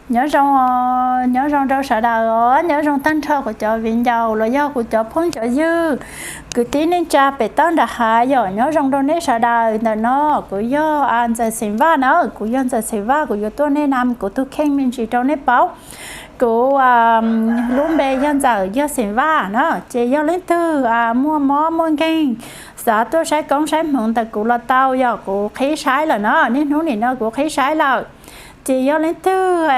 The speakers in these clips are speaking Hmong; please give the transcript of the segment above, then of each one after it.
Nyob zoo, nyob zoo rau sawv daws os, nyob zoo tag nrho kuv cov viv ncaus los yog kuv cov phooj cov ywg, kwv tij neej tsa pem toj nram hav yom, nyob zoo rau nej sawv daws ntawm no. Kuv yog Ntxawm Xeem Vaj na, kuv yog Ntxawm Xeem Vaj, kuv yuav tuaj nej nam kuv tus kheej me ntsis rau nej paub. Kuv lub npe yog Ntxawm, yog Xeem Vaj na. Ces yog leej twg muaj mob muaj nkeeg xav tuaj saib koob saib hmoov ntawm kuv los tau, yog kuv qhib saib lawm na, niaj hnub nim no kuv qhib saib lawm. Ces yog leej twg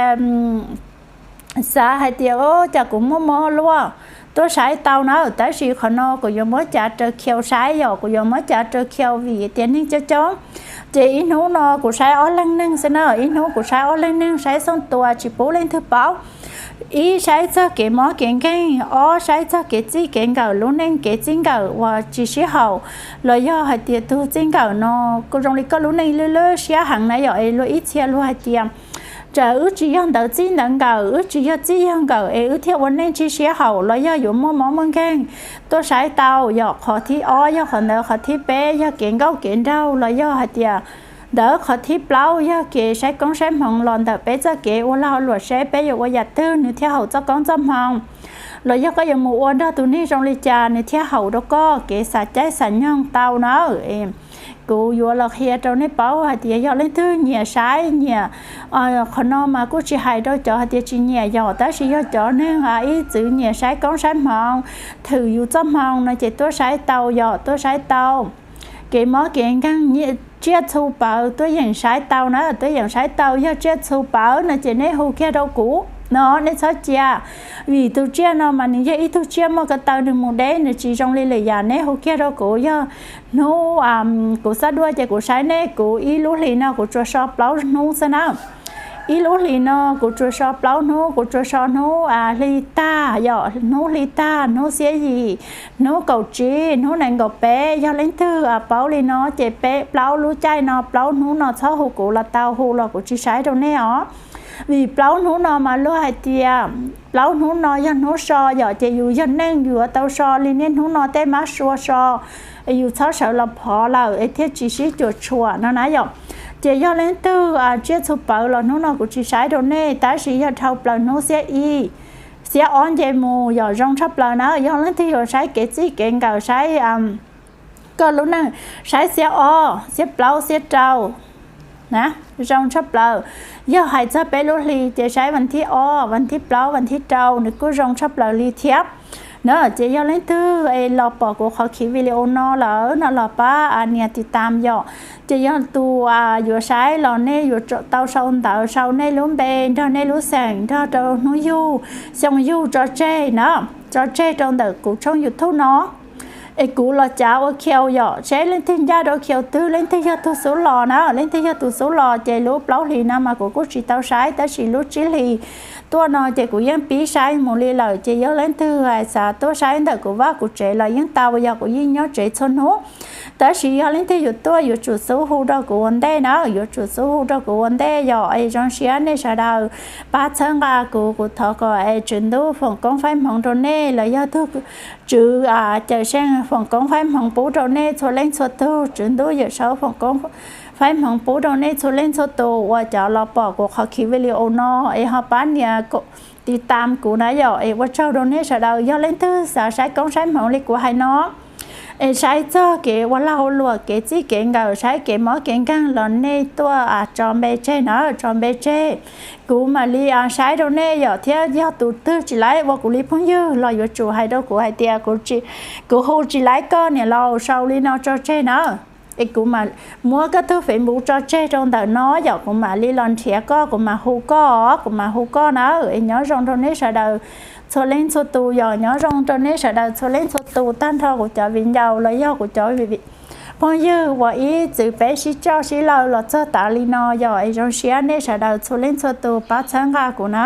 xav hais tias, o, cas kuv muaj mob luaj, tuaj saib tau na, tab sis qhov no kuv yuav muab cav raws khiaus saib yom, kuv yuav muab cav raws khiaus vim tias neeg coob coob. Ces ib hnub no kuv saib ob leeg neeg xwb na, ib hnub kuv saib ob leeg neeg, saib xooj tua tsis pub leej twg paub. Ib, saib txog kev mob kev nkeeg, ob, saib txog kev txij kev nkawm, lub neej kev txij nkawm uas tsis sib haum, los yog hais tias tus txij nkawm no kuj zoo li koj lub neej lwj lwj siab heev na yom, es luag ib txhia luag hais tias, tsam wb tsis yog ntawv txij ntawv nkawm, wb tsis yog txij yog nkawm es wb thiaj ua neej tsis sib haum los yog yuav muaj mob muaj nkeeg, tuaj saib tau yom. Qhov thib ob yog qhov ntawd, qhov thib peb yog kev nkauj kev nraug los yog hais tias ntawd, qhov thib plaub yog kev saib koob saib hmoov los ntawm peb txoj kev ua lag ua luam seb peb yuav ua yam twg nws thiaj haum txoj koob txoj hmoov, los yog koj yuav mus ua nrog tus neeg zoo li cas nws thiaj haum rau koj kev xav caij xav nyoog tau na. Kuv yuav los qhia rau nej paub hais tias yog leej twg nyiam saib nyiam, qhov no mas kuj tsis hais rau cov hais tias tsis nyiam yom, tab sis yog cov neeg ib txwm nyiam saib koob saib hmoov, thwm yus txoj hmoo no ces tuaj saib tau yom, tuaj saib tau. Kev mob kev nkeeg, tsiaj txhu pawv tuaj yeem saib tau na, tuaj yeem saib tau. Yog tsiaj txhu pawv no ces nej hu kiag rau kuv no, nej txhob cia, vim tus tsiaj no mas nws yog ib tug tsiaj muaj ko taw nws mus deb, nws tsis zoo li lwm yam. Nej hu kiag rau kuv, yog hnub kuv xab duaj ces kuv saib nej, kuv ib lub hlis no kuv tsuas so plaub hnub xwb na. Ib lub hlis no kuv tsuas so plaub hnub, kuv tsuas so hnub hli tag yom, hnub hli tag, hnub xiab yim, hnub kaum tsib, hnub nees nkaum peb. Yog leej twg paub li no ces peb plaub lub caij no plaub hnub no txhob hu kuv los tau, hu los kuv tsis saib rau nej os. Vim plaub hnub no mas luag hais tias plaub hnub no yog hnub so yom, ces yus yog neeg yus yuav tau so li niaj hnub no tej mab sua so, yus txhob sawv los phov lawm es thiaj tsis sib cuam tshuam no na yom. Ces yog leej twg tsiaj txhu pawv los hnub no kuv tsis saib rau nej, tab sis yog dhau plaws hnub xiab ib, xiab ob nce mus yom, zoo tshaj plaws na. Yog leej twg yuav saib kev txij kev nkawm, saib koj lub neej, saib xiab ob, xiab plaub, xiab rau na, zoo tshaj plaws. Yog hais txog peb lub hli ces saib vas thib ob, vas thib plaub, vas thib rau nws kuj zoo tshaj plaws li thiab na. Ces yog leej twg es los pom kuv qhov khiv video no lawm no los pab nias tiv tam yom. Ces yog tus yuav saib los nej yuav tau sau ntawv sau nej lub npe nrog nej lub xeem nrog rau hnub yug xyoo yug tso tseg na, tso tseg rau ntawm kuv tshooj YouTube no. Es kuv los cav ua khiaus yom, seb leej twg ncaj rau khiaus twg, leej twg yog tus xub los na, leej twg yog tus xub los ces lub plaub hlis no mas kuv kuj tsis tau saib, tab sis lub tsib hlis tuaj no ces kuv yeej pib saib mus li lawm. Ces yog leej twg hais xav tuaj saib ntawm kuv vaj kuv tsev los yeej tau, yog kuv yeej nyob tsev txhua hnub. Tab sis yog leej twg yuav tuaj yuav tsum xub hu rau kuv ua ntej na, yuav tsum xub hu rau kuv ua ntej yom. Es zoo siab nej sawv daws pab txhawb nqa kuv, kuv thov kom es Tswv Ntuj foom koob faib hmoov rau nej, los yog tug Tswv Cawm Seej foom koob faib hmoov pub rau nej txhua leej txhua tug, Tswv Ntuj Yawm Saub foom koob faib hmoov pub rau nej txhua leej txhua tus uas cov los pom kuv qhov khiv video no, es ho pab nias tiv tam kuv na yom. Es ua tsaug rau nej sawv daws. Yog leej twg xav saib koob saib hmoov li kuv hais no, es saib txog kev ua lag ua luam, kev txij kev nkawm, saib kev mob kev nkeeg los nej tuaj tso npe tseg na, tso npe tseg. Kuv mam li saib rau nej yom, thiab yog tus twg tsis laib ua kuv li phooj ywg los yuav tsum hais rau kuv hais tias kuv hu tsis laib koj niam laus, sau li no tso tseg na. Es kuv mam muab koj tug Facebook tso tseg rau ntawm no yom, kuv mam li los nrhiav koj, kuv mam hu koj, kuv mam hu koj na. Es nyob zoo rau nej sawv daws txhua leej txhua tus yom, nyob zoo rau nej sawv daws txhua leej txhua tus, tag nrho kuv cov viv ncaus los yog kuv cov phooj ywg uas ib txwm peb sib coj sib law los txog tas li no yom. Es zoo siab nej sawv daws txhua leej txhua tus pab txhawb nqa kuv na.